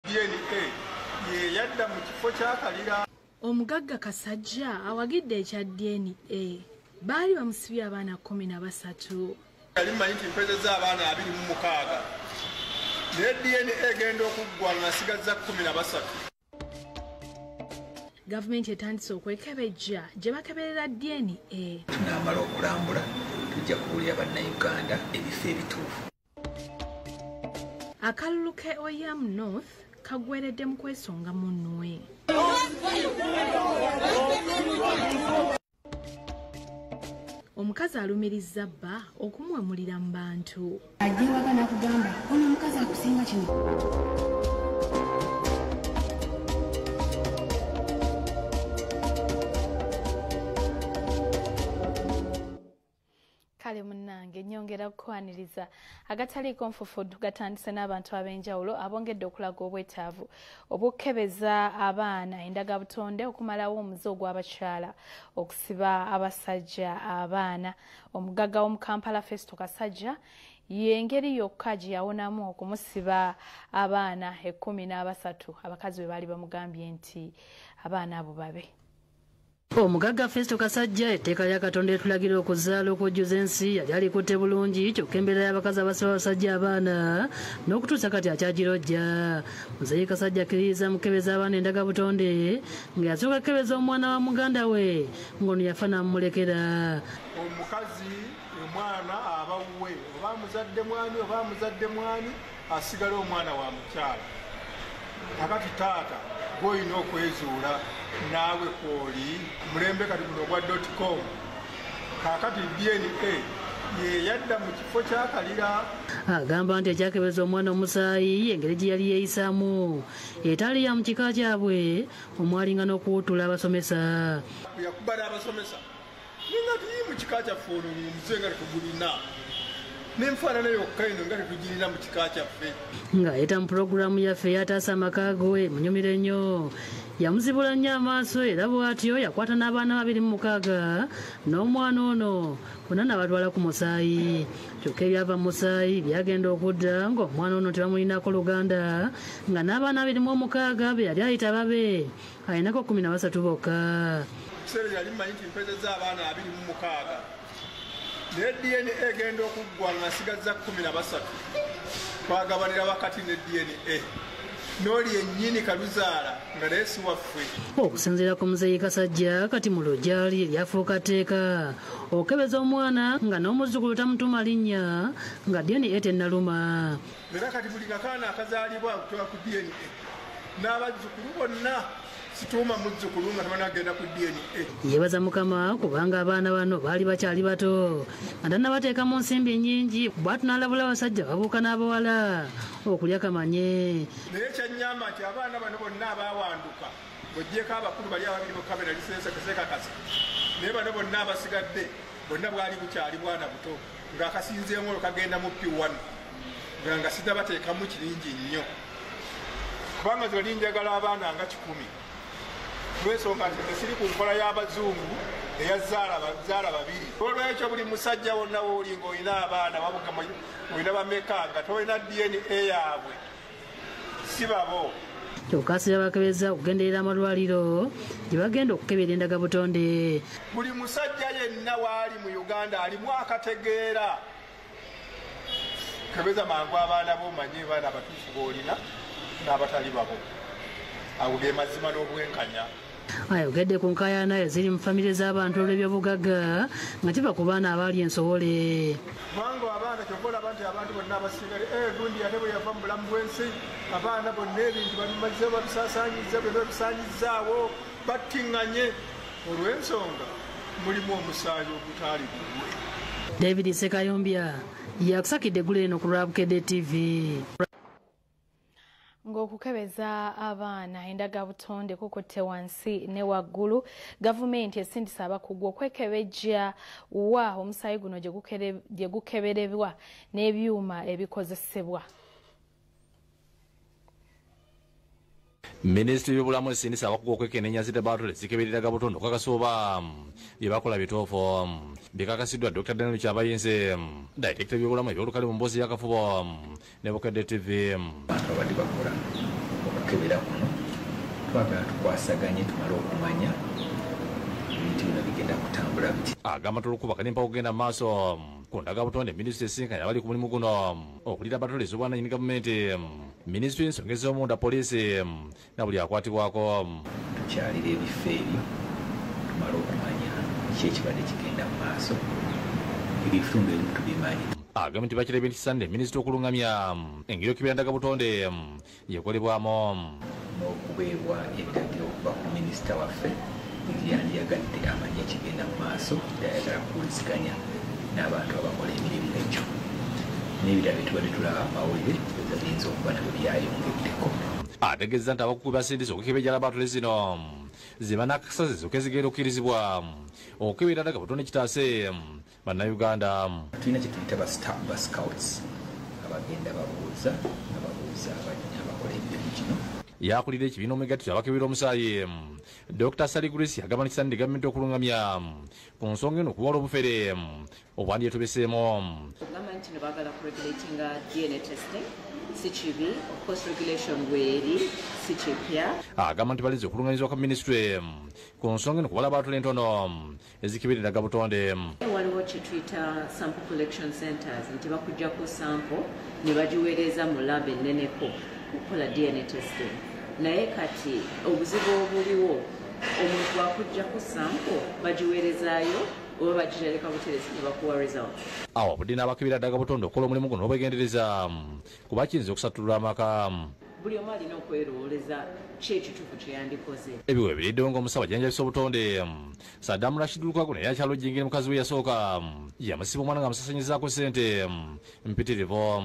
DNA ye yadda mu kifo kyakalira. Omugagga Kasajja awagidde ekya DNA. Baali bamusibye abaana 13. Yali mmanyi nti mpezezza abaana 26. Naye DNA egenda okuggwa nasigazza 13. Gavumenti etandise okwekebejja gye bakeberera DNA. Tunaamala okulambula tujja kubuulira bannayuganda ebifo ebituufu. Akalulu ke Oyam North kagweredde mu kwesonga munwe. Omukazi alumirizza bba okumuwemulira mu bantu. Ajja waka n'akugamba ono omukazi akusinga kino. Kale munnange nnyongera kukwaniriza agataliiko nfufu gatandise n'abantu ab'enjawulo abongedde okulaga obwetaavu obukebeza abaana endagabutonde okumalawo omuze ogw'abakyala okusiba abasajja abaana. Omugagga w'omu Kampala Festo Kasajja y'engeri yokka gye yawonamu okumusiba abaana 13 abakazi bwe baali bamugambye nti abaana abo babe. Omugagga Festo Kasajja etteeka lya Katonda etulagira okuzaala okujjuza ensi yali alikutte bulungi, kyokka embeera y'abakazi abasiba abasajja abaana n'okutuusa kati akyagirojja. Muzeeyi Kasajja akkiririza mu kukebeza abaana endagabutonde nga yasooka kukebeza omwana wa muganda we ng'ono yafa n'amulekera. Omukazi omwana aba wuwe, oba amuzadde mwani oba amuzadde mwani, asigala omwana wa mukyala. Kakati taata gw'olina okwezuula naawe kwoli mulembe kati guno ogwa .com. Kaakati DNA ye yadda mu kifo kyakalira. Agamba nti ekyakebeza omwana omusaayi engeri gye yali yeeyisaamu etaali ya mu kika kyabwe omwalinga n'okuwuttula abasomesa. Yakuba n'abasomesa ninga tiyi mu kika kyaffe ono omuze nga tetugulina n'enfaanana yokka eno nga tetugirina mu kika kyaffe. Ng'ayita mu pulogulaamu yaffe eyataasa amaka ge munyumire nnyo, yamuzibula nnyo amaaso era bw'atyo yakwata n'abaana 26 n'omwana ono bonna n'abatwala ku musaayi. Kyokka ebyava mu musaayi byagenda okudda ng'omwana ono tebamulinako luganda, nga n'abaana 26 be yali ayita babe alinako 13 bokka. Ekiseera yali mmanyi nti mpezezza abaana 26. Naye DNA egenda okuggwa nasigazza 13. Twagabanira wakati ne DNA. N'oli yennyini kaluzaala nga naye si waffe. Okusinziira ku Muzeeyi Kasajja kati mu lujja lye lyafuuka tteeka okukebeza omwana nga n'omuzzukulu tamutuma linnya nga DNA tennaluma. Era kati buli kakaana akazaalibwa okutuuka ku DNA n'abazzukulu bonna situuma muzzukulu nga tebanagenda ku DNA. Yeebaza Mukama kubanga abaana bano baali bakyali bato nga tannabateeka mu nsimbi nnyingi, bw'atyo n'alabula abasajja babuuka n'abawala okulya kamanye. Naye kyannyamba nti abaana bano bonna abaawanduka ng'oggyeko abakulu bali ababiri bokka be nali seekakasa, naye bano bonna abasigadde bonna bwali bukyali bwana buto ng'akasinzeemu olwo kagenda mu P1 nga sitabateekamu kiringi nnyo, kubanga nze nali njagala abaana nga 100. Lw'ensonga nti siri ku nkola y'abazungu eya zaala babiri. Olwekyo buli musajja wonna w'oli ng'olina abaana olina bameka nga tolina DNA yaabwe si babo. Kyokka asira bakebeza okugenderera amalwaliro gye bagenda okukebera endagabutonde. Buli musajja yenna waali mu Uganda alimu akategeera, kebeza mangu abaana bo omanye abaana abatuufu b'olina n'abatali babo. Ago ge mazima n'obwenkanya. Ayogedde ku nkaayana eziri mu famire z'abantu olw'ebyobugagga nga kiva ku baana abaali ensowole. Kubanga abaana kyova olaba nti abantu bonna abasigale gundi ate bwe yava mu bulamu bw'ensi abaana bonna ebintu babimaze babisaasaanyizza bwe babisaanyizzaawo battiŋŋanye olw'ensonga mulimu omusaayi ogutaali gugwe. David Sekayombya yakusakidde eggulo eno ku lwa Bukedde TV. Ng'okukebeza abaana endagabutonde kukutte wansi ne waggulu, gavumenti esindisa abakugu okwekebejja wa omusaayi guno gye gukeberebwa n'ebyuma ebikozesebwa. Minisitule y'ebyobulamu esindisa abakugu okwekenneenya zi laboratory zikeberera gabutonde okukakasa oba bye bakola bituufu. Bikakasiddwa Dr. Daniel Kyabayinze, Director w'ebyobulamu eby'olukale mu mboozi y'akafubo ne Bukedde TV. Abantu abadde bakola Okukebera kuno twagala tukwasaganye tumale okumanya ebintu bino bigenda kutambula biti. Agamba tolukubaka n'empawo okugenda mu maaso ku ndagabutonde minisitule esinkanya abali ku mulimu guno okulira abatole ez'obwannannyini gavumenti, minisitule y'ensonga ez'omunda, poliisi na buli akwatibwako. Tukyalira ebifo ebyo tumale okumanya ki ekibadde kigenda mu maaso, ebitundu ebimu tubimanyi. Agambye nti bakirabye nti Sande minisitule okulungamya engeri okukebera ndagabutonde yekolebwamu n'okuweebwa ebiragiro okuva ku minisita waffe nti yandiyagadde amanye ekigenda mu maaso, ayagala kuwuliziganya n'abantu abakola emirimu egyo n'ebirala bye tubadde tulaba mu mawulire biyinza okuba nabyo byayongeddeko. Ategeeza nti abakugu basindise okukebejja laboratole zino ze banakasaze zokka ezigenda okukkirizibwa okukebera ndagabutonde kitaase bannayuganda. Tulina kye tuyita ba scouts abagenda babuuza nga babuuza abakola emirimu gino. Yakulira ekibiina omugattiro abakebera omusaayi Dr. Sally Grace agamba nti kisaanidde gavumenti okulungamya ku nsonga eno okuwala obufere obwandyetubeseemu. Ogamba nti no baagala kuregulatinga DNA testing, si kibi, of course regulation bweri si kipya. Agamba nti balinze okulungamizibwa kwa minisitule ku nsonga eno kuwala abatula entono ezikebera endagabutonde. Waliwo kye tuyita sample collection centers nti bakuggyako sample ne bagiweereza mu lab enneneko okukola DNA testing. Naye kati obuzibu obuliwo, omuntu bwakuggyako sample bagiweerezaayo oba bagitereka buteresi ne bakuwa results. Awo obudde n'abakebera ndagabutonde okukola omulimu guno n'obwegendereza kuba kiyinza okusattulula amaka. Buli omu alina okwerowooleza ki ekituufu kye yandikoze. Ebiwe biriddewo ng'omusawo ajjanjabisa obutonde Saddam Rashid Lukwago naye akyalojjingira mukazi we yasooka yamusiba omwana nga amusasanyizaako ssente mpitirivu.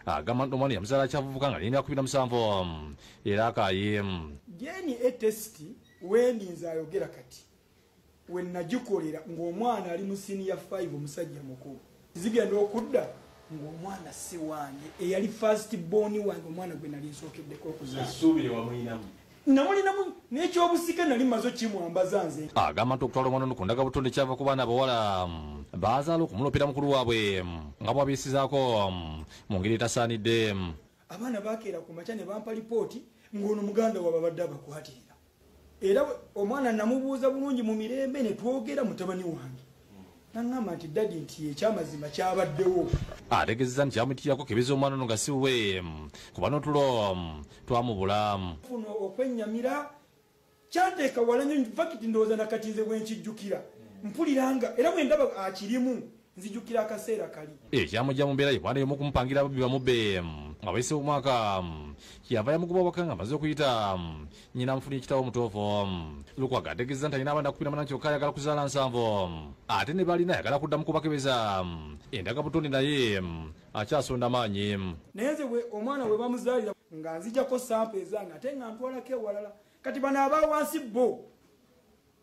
Agamba nti omwana yamuzaala akyavubuka nga alina 17 era akaaye. DNA test wendinza ayogera kati we nagikolera ng'omwana ali mu senior 5 omusajja mukulu, zigenda okudda ng'omwana si wange eyali first born wange, omwana gwe nali nsookeddeko okuzaala. Essuubi wamulinamu? Namulinamu n'ekyobusika nali maze kimwambaza nze. Agamba nti okutwala omwana ono ku ndagabutonde kyava ku baana abawala baazaala okumulopera mukulu waabwe nga bw'abiisizaako mu ngeri etasaanidde. Abaana bakeera ku makya ne bampa lipooti ng'ono muganda waabwe abadde abakwatirira, era omwana namubuuza bulungi mu mirembe ne twogera mutabani wange naŋŋamba nti daddy nti ekyamazima kyabaddewo. Ategeezezza nti kyamuyitirako kebeza omwana ono nga si wuwe kuba n'otulo twamubula. Funo okwennyamira kyanteeka wala nnyo, fakiti ndowooza nakati nze bwe nkijjukira mpuliranga era bwe ndaba akirimu nzijjukira akaseera kali. Ekyamujja mu mbeera ye mwana y'omu kumupangira ababbi bamubbe nga bayise omwaka kyeyava yamugoba waka nga amaze okuyita nnyina amufunye ekitabo omutuufu. Lukwago ategeezezza nti alina abaana 18 kyokka ayagala kuzaala 7 ate ne balina ayagala kuddamu kubakebeza endagabutonde naye akyasonda maanyi. Naye nze omwana we bamuzaalira nga nzijjako sample ezange ate nga ntwalako ewalala, kati bano aba wansi bo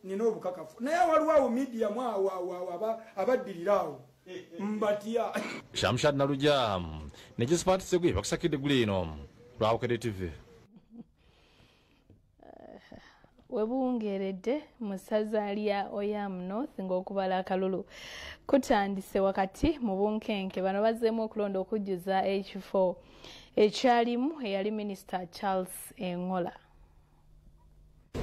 nina obukakafu, naye waliwo awo midiyamu awo awo abaddirira awo mbatya. Shamshad Nalujja ne Josephat Seguye bakusakidde eggulu eno lwa Bukedde TV. Webungeredde mu ssaza lya Oyam North ng'okubala akalulu kutandise wakati mu bunkenke. Bano bazzeemu okulonda okujjuza ekifo ekyalimu eyali minisita Charles Engola.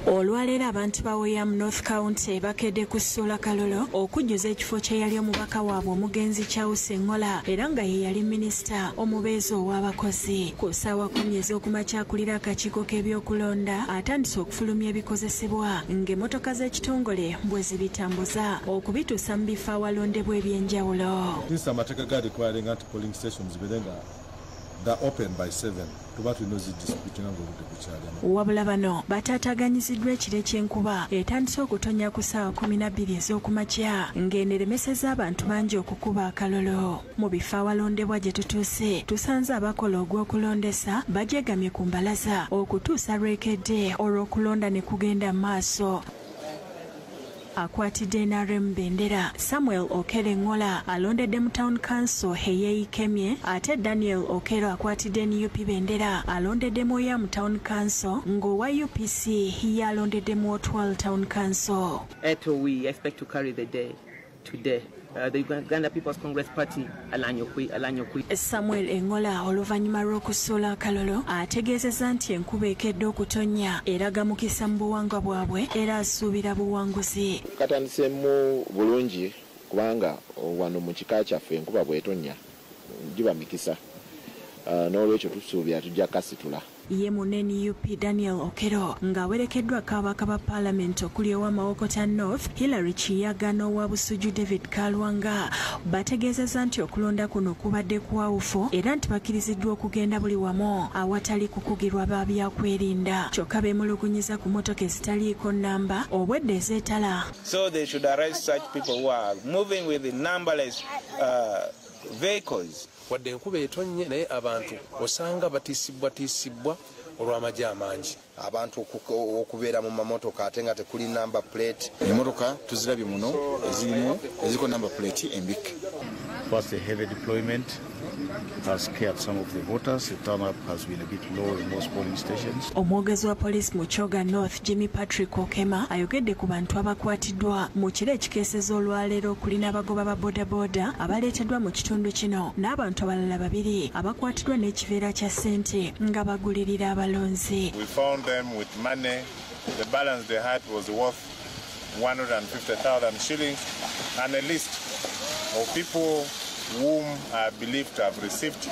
Olwaleero abantu ba Oyam North County bakedde kusuula kalolo okujjuza ekifo kye yali omubaka waabwe omugenzi Charles Engola era nga ye yali minisita omubeezi ow'abakozi. Ku ssaawa 10 ez'okumakya akulira akakiiko k'ebyokulonda atandise okufulumya ebikozesebwa ng'emmotoka z'ekitongole bwe zibitambuza okubituusa mu bifo awalondebwa eby'enjawulo. Since amateeka ga requiring nti polling stations zibeere nga they're open by 7 tuba tulina ozidisiputinga ng'obudde bukyali. Wabula bano bataataganyiziddwa ekire ky'enkuba etandise okutonnya ku ssaawa 12 ez'okumakya ng'eneremeseza abantu bangi okukuba akalolo. Mu bifo awalondebwa gye tutuuse tusanze abakola ogw'okulondesa bajegamye ku mbalaza okutuusa lwekedde olw'okulonda ne kugenda mu maaso. Akwatidde NRM bendera Samuel Okere Ngola alondedde mu Town Council eyeeyikemye, ate Daniel Okero akwatidde NUP bendera alondedde mu Oyam Town Council, ng'owa UPC yalondedde mu Otwal Town Council. Eto we expect to carry the day today. The Uganda People's Congress Party, Alanya Okwi. Samuel Engola oluvannyuma lw'okusuula akalulu ategeezezza nti enkuba ekedde okutonnya eraga mukisa mu buwangwa bwabwe era asuubira buwanguzi. Katandisemu bulungi kubanga wano mu kika kyaffe enkuba bw'etonnya giba mikisa, n'olwekyo tusuubira tujja kasitula. Ye munene UP Daniel Okero ng'awerekeddwako ababaka ba paalamenti okuli owa Mawokota North Hillary Kiyaga n'owa Busuju David Kalwanga bategeezezza nti okulonda kuno kubadde kwawufu era nti bakkiriziddwa okugenda buli wamu awatali kukugirwa ba byakwerinda, kyokka beemulugunyiza ku mmotoka ezitaliiko nnamba obwedda ezeetala. So they should arrest such people who are moving with the numberless vehicles. Wadde enkuba etonnye naye abantu osanga batiisibwatiisibwa olw'amagye amangi. Abantu okubeera mu mamotoka ate nga tekuli number plate. Emmotoka tuzirabye muno ezirimu eziriko number plate embikke. First, the heavy deployment has scared some of the voters. The turn-up has been a bit low in most polling stations. Omwogezi wa poliisi mu Kyoga North Jimmy Patrick Okema ayogedde ku bantu abakwatiddwa mu kiro ekikeeseza olwaleero okuli n'abagoba ba bodaboda abaleeteddwa mu kitundu kino n'abantu abalala babiri abakwatiddwa n'ekiveera kya ssente nga bagulirira abalonzi. We found them with money. The balance they had was worth 150,000 shillings and a list of people whom are believed to have received.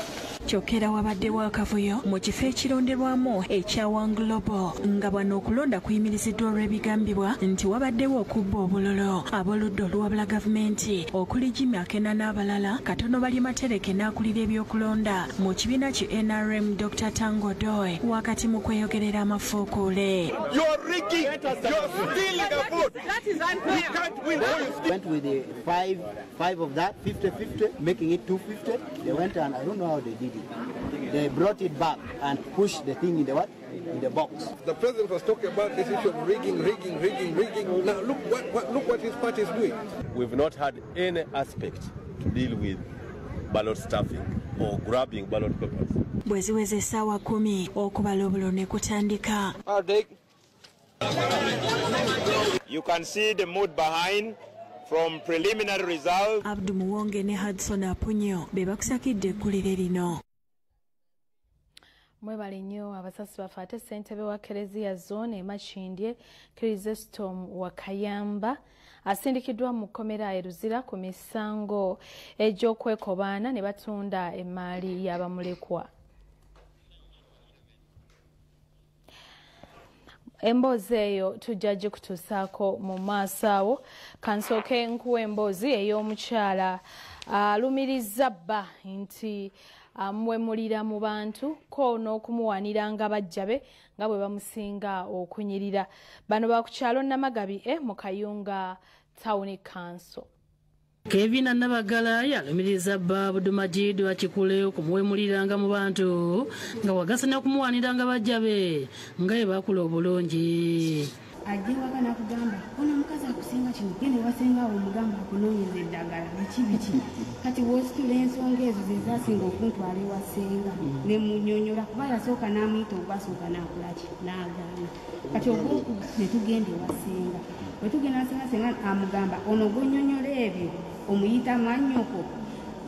Kyokka era wabaddewo akavuyo mu kifo ekironderwamu ekya Wanglobo nga bwano okulonda kuyimiriziddwa olw'ebigambibwa nti wabaddewo okubba obululu. Ab'oludda oluwabula gavumenti okuli Jimmy Akena n'abalala katono bali matereke n'akulira ebyokulonda mu kibiina ki NRM Dr. Tango Doi wakati mu kweyogerera amafuukuule. Went with the five of that, 50-50, making it 250. They went and I don't know how they did it. They brought it back and pushed the thing in the what? In the box. The president was talking about this issue of rigging, rigging, rigging, rigging. Now look what his party is doing. We've not had any aspect to deal with ballot stuffing or grabbing ballot papers. Bwe ziweze essaawa 10 okubala obululu ne kutandika. You can see the mood behind from preliminary results. Abdu Muwonge ne Hudson Apunyo be bakusakidde eggulire lino. Mwebale nnyo abasasi baffe. Ate ssentebe wa Kereziya Zone e Makindye Chrysostom Wakayamba asindikiddwa mu kkomera e Luzira ku misango egy'okwekobaana ne batunda emmaali y'abamulekwa. Emboozi eyo tujja gikutuusaako mu maaso awo. Kansooke nkuwa emboozi ey'omukyala alumiriza bba nti amuwemulira mu bantu ko n'okumuwanira nga bajja be nga bwe bamusinga okunyirira. Bano ba ku kyalo Namagabi mu Kayunga Town Council. Kevin Nabagala yalumiriza bba Abdulmajid Akikule okumuwemuliranga mu bantu nga wagasa n'okumuwaniranga bajja be nga bwe bakula obulungi. Ajja waka n'akugamba ono omukazi akusinga kino, genda ewasenga awo omugamba akunoonyeza eddagala biki biki. Kati w'ositula ensonga ezo ze zaasinga okuntwala ewasenga ne munnyonnyola kuba yasooka n'amuyita ogwasooka n'akolaki n'agaana. Kati ogwoku ne tugenda ewasenga, bwe tugenda wasenga senga amugamba ono gw'onnyonnyola ebyo omuyita mwannyoko.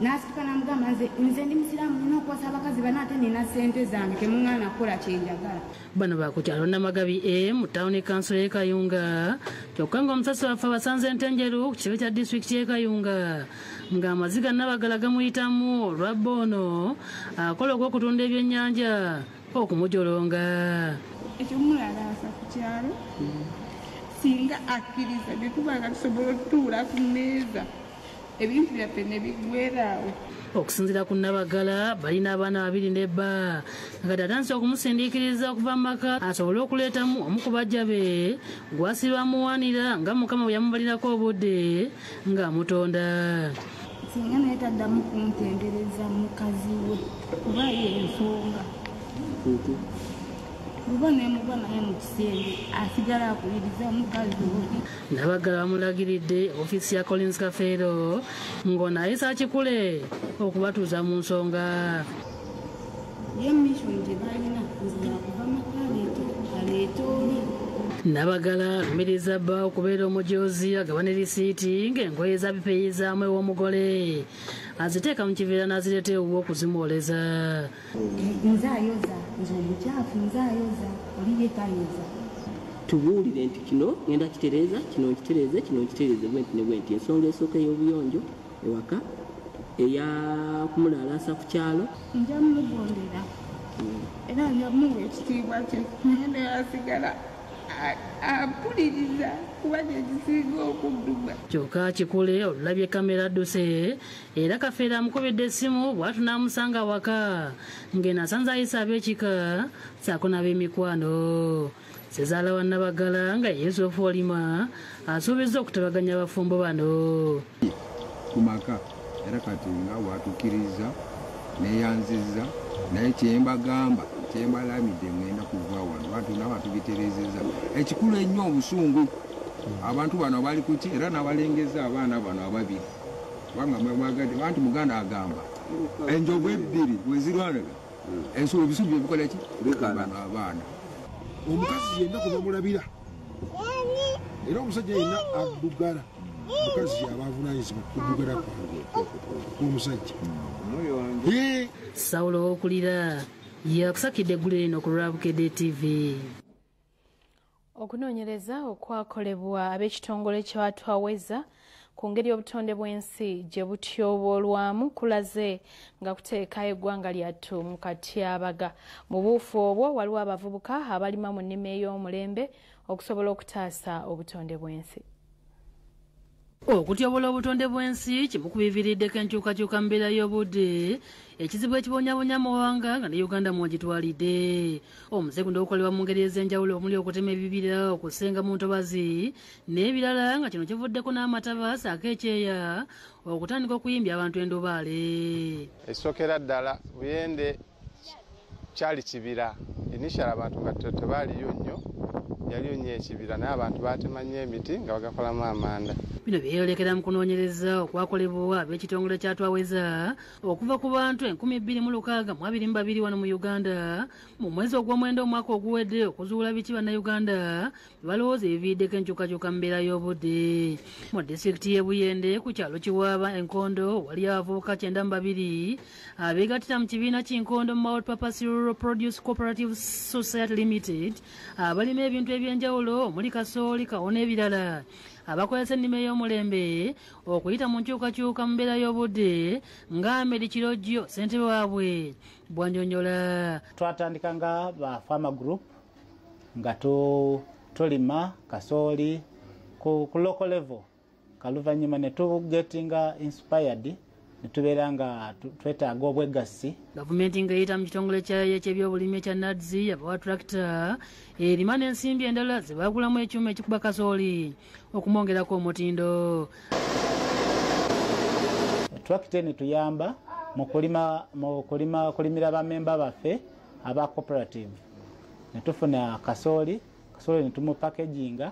N'asituka n'amugamba nze ndi musiraamu nina okuwasa abakazi bana ate nina ssente zange temuŋŋaana kukola kye njagala. Bano ba ku kyalo Namagabi A mu Town Council y'e Kayunga, kyokka ng'omusasi waffe abasanze Ntenjeru ku kitebe kya disitulikiti y'e Kayunga ng'amaziga Nabagala gamuyitamu olwa bba ono akola ogw'okutunda ebyennyanja okumujolonga. Ekyomulalaasa ku kyalo singa akkiriza ne tuba nga tusobola okutuula ku mmeeza ebintu byaffe ne biggweeraawo. Okusinziira ku Nabagala balina abaana babiri ne bba nga atandise okumusindiikiriza okuva mu maka asobole okuleetamu omu ku bajja be gw'asiba amuwaanira nga Mukama bwe yamubalirako obudde ng'amutonda. Singa naye taddamu kuntendereza mukazi we kuba ye ensonga kuba nemuba naye mu kisenge asigala akuliriza mukazi we. Nabagala bamulagiridde ofiisi ya Collins Kafeero ng'ono ayisa Akikule okubatuuza mu nsonga. Ye mission gye balina nze yakuva maka aleete oli. Nabagala alumiriza bba okubeera omujoozi agabane risiiti ng'engoye z'abipeyizaamu ew'omugole aziteeka mu kiveera n'azireeta ewuwe okuzimwoleza. Nze ayoza, nze omukyafu nze ayoza, oli ye tayoza. Tubuulire nti kino ngenda kitereeza, kino nkitereeze, kino nkitereeze bwenti ne bwenti. Ensonga esooka ey'obuyonjo ewaka, eya kumulaalasa ku kyalo. Nja mugondera era nja muwa ekitiibwa kye, naye naye ampuliriza kuba kyekisinga okudduma. Kyokka Kikule olulabye kamera adduse era Kafeero amukubidde essimu bw'atyo n'amusanga awaka ng'eno asanze ayisa ab'ekika ssaako n'ab'emikwano. Ssezaala wa Nabagala nga ye Yusufu Olima asuubizza okutabaganya abafumbo bano. Ku maka era kati nga bw'atukkiriza neeyanzizza, naye kyembagamba kyembalamidde ngenda kuva wano bantu naba tubitereezezza. Ekikulu ennyo obusungu abantu bano bali kuki era n'abalengeza abaana bano ababiri kubanga mwagadde anti Muganda agamba enjovu ebbiri bwe zirwanaga ensulo ebisubi byebikola ki bano abaana. Omukazi yenna kuba mulabira era omusajja yenna addugala mukazi yaba avunaanyizibwa kuddugala kw'omusajja. Saulo Okulira yakusakidde eggulu lino ku lwa Bukedde TV. Okunoonyereza okwakolebwa ab'ekitongole kya Twaweza ku ngeri obutonde bw'ensi gye butyoboolwamu kulaze nga kuteekayo eggwanga lyattu mu katyabaga. Mu buufu obwo waliwo abavubuka abalima mu nnima ey'omulembe okusobola okutaasa obutonde bw'ensi. Okutyobola obutonde bw'ensi kimu ku biviiriddeko enkyukakyuka mu mbeera y'obudde, ekizibu ekibonyabonya amawanga nga ne Uganda mw'ogitwalidde. Omuze guno ogukolebwa mu ngeri ez'enjawulo omuli okutema ebibira, okusenga mu ntobazi n'ebirala nga kino kivuddeko n'amataba ssaako ekyeya okutandika okuyimbya abantu endobaale. Esookera ddala Buyende kyali kibira. Initially abantu nga tebaaliyo nnyo, yaliyo nnyo ekibira naye abantu baatema nnyo emiti nga bagakolamu amanda. Bino byeyolekera mu kunoonyereza okwakolebwa ab'ekitongole kya Twaweza okuva ku bantu 2622 wano mu Uganda mu mwezi ogw'omwenda omwaka oguwedde okuzuula biki bannayuganda bye balowooza ebiviiriddeko enkyukakyuka mu mbeera y'obudde. Mu disitulikiti y'e Buyende ku kyalo Kiwaaba Enkondo wali abavubuka 92 abeegattira mu kibiina ky'Enkondo Multipurpose Rural Produce Cooperative Society Limited abalima ebintu ebyenjawulo omuli kasooli, kawo n'ebirala abakozesa ennima ey'omulembe okuyita mu nkyukakyuka mu mbeera y'obudde nga Ahmed Kirojjo ssentebe waabwe bw'annyonnyola. Twatandika nga ba farmer group nga tulima kasooli ku local level, kaluvannyuma ne tugetinga inspired ne tubeera nga twetaaga obwegassi. Gavumenti ng'eyita mu kitongole kyayo eky'ebyobulimi ekya NAADS yabawa tractor erima n'ensimbi endala ze baagulamu ekyuma ekikuba kasooli okumwongerako omutindo. Tractor eno etuyamba mu kulimira bamemba baffe aba cooperative ne tufuna kasooli ne tumupackaginga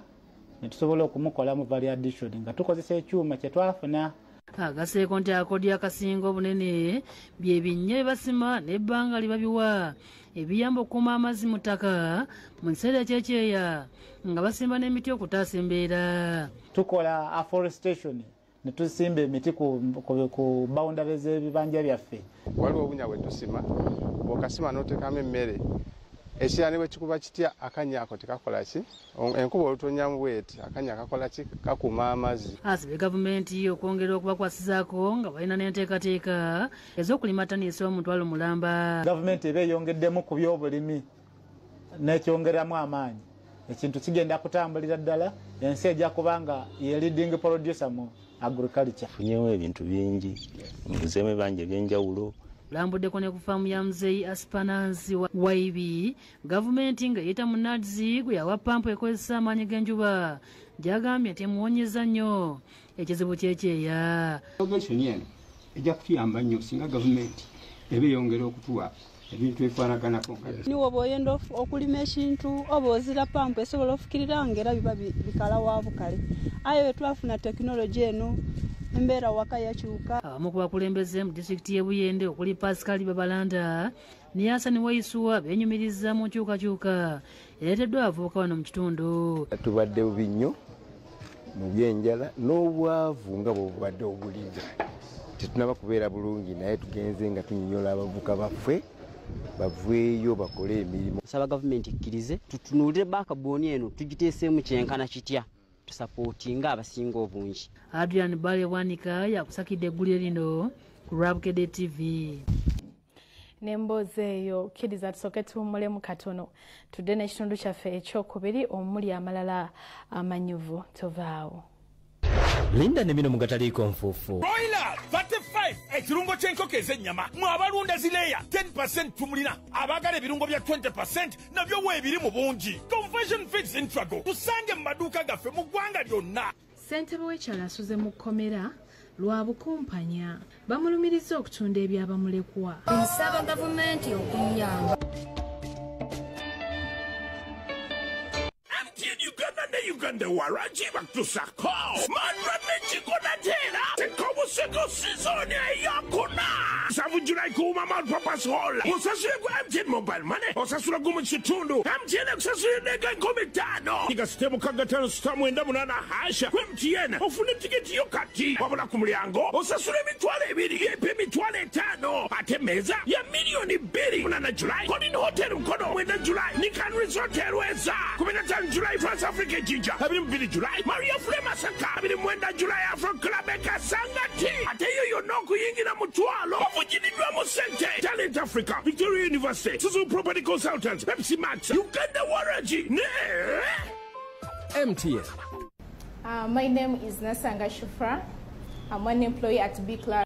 ne tusobola okumukolamu value addition nga tukozesa ekyuma kye twafuna. Agaseeko nti akodi akasinga obunene bye binnya bye basima n'ebbanga lye babiwa ebiyamba okukuuma amazzi mu ttaka mu kiseera eky'ekyeya nga basimba n'emiti okutaasa embeera. Tukola afforestation ne tusimba emiti ku boundary z'ebibanja byaffe. Waliwo obunya bwe tusima, bw'okasima n'oteekamu emmere ekira ne bwe kikuba kitya akannya ako tekakola ki, enkuba olutonyamu bweti akannya kakola ki, kakuuma amazzi. Asabye gavumenti okwongera okubakwasizaako nga balina n'enteekateeka ez'okulima ttani esoba 500 mulamba. Gavumenti eba eyongeddemu ku byobulimi n'ekyongeramu amaanyi, ekintu kigenda kutambulira ddala, ensi ejja kuba nga ye leading producer mu agriculture. Nfunyewo ebintu bingi, nguzeemu ebibanja eby'enjawulo. Lambuddeko ne ku faamu ya Muzeeyi Aspanansi Waibi, gavumenti ng'eyita mu NAADS gwe yawa pampu ekozesa amaanyi g'enjuba gy'agambye nti emuwonyeza nnyo ekizibu ky'ekyeya. Innovation eno ejja kutuyamba nnyo singa gavumenti eba eyongera okutuwa ebintu ebifaanaganako. Niwe oba oyenda okulima ekintu oba ozira pampu esobola ofukirira ng'era biba bikala wa bukale. Aye bwe twafuna tekinologi eno embeera waka yakyuka. Abamu ku bakulembeze mu disitulikiti y'e Buyende okuli Pascal Babalanda Ne Hassan Waiswa benyumiriza mu nkyukakyuka ereeteddwa abavubuka bano mu kitundu. Tubadde bubi nnyo mu byenjala n'obwavu nga bw'obubadde obuliza. Tetunaba kubeera bulungi naye tugenze nga tunyonyola abavubuka baffe baveeyo bakole emirimu. Nsaba gavumenti ekkirize tutunuulire backbone eno tugiteeseemu kyenkana kitya tusapootinga abasinga obungi. Adrian Bale Bwanika yakusakidde eggulire lino ku Lwabukedde TV. N'emboozi eyo kkiriza tusooke tuwummulemu katono tudde n'ekitundu kyaffe ekyokubiri omuli amalala amanyuvu tovaawo. Linda ne bino mugataliiko nfuufu. Broiler 35 ekirungo ky'enkoko ez'ennyama mwe abalunda zileya 10% tumulina abaagala ebirungo bya 20% nabyo weebiri mu bungi. Conversion Feeds Intrago tusange mu maduuka gaffe mu ggwanga lyonna. Ssentebe w'ekyalo asuze mu kkomera lwa bukumpanya bamulumiriza okutunda ebyabamulekwa. Nsaba gavumenti okunnyamba. MTN Uganda ne Uganda waragi bakutusako Mandra nekikonatera tekobuseko sizoni eyokuna 7 July kuuma Multipurpose Hall osasule ku MTN Mobile Money osasula gumu kitundu MTN ekusasulidde 5,000 nyiga sitemu 5 *98# ku MTN ofune tiketi yo kati wabula ku mulyango osasula 2,000 yepe 5,000 ate meza ya 2,000,000 8 July Colin Hotel Mukono 9 July Nikan Resort Rweza 15 July France Africa Jinja 22 July Maria Fule Masaka 29 July Afro Club Kasangati ate yo yonna okuyingira mutwalo ovugiriddwa mu ssente Talent Africa Victoria University Suzu Property Consultants Pepsi Max Uganda Waragi ne MTN. My name is Nasanga Shufra. I'm an employee at B Class.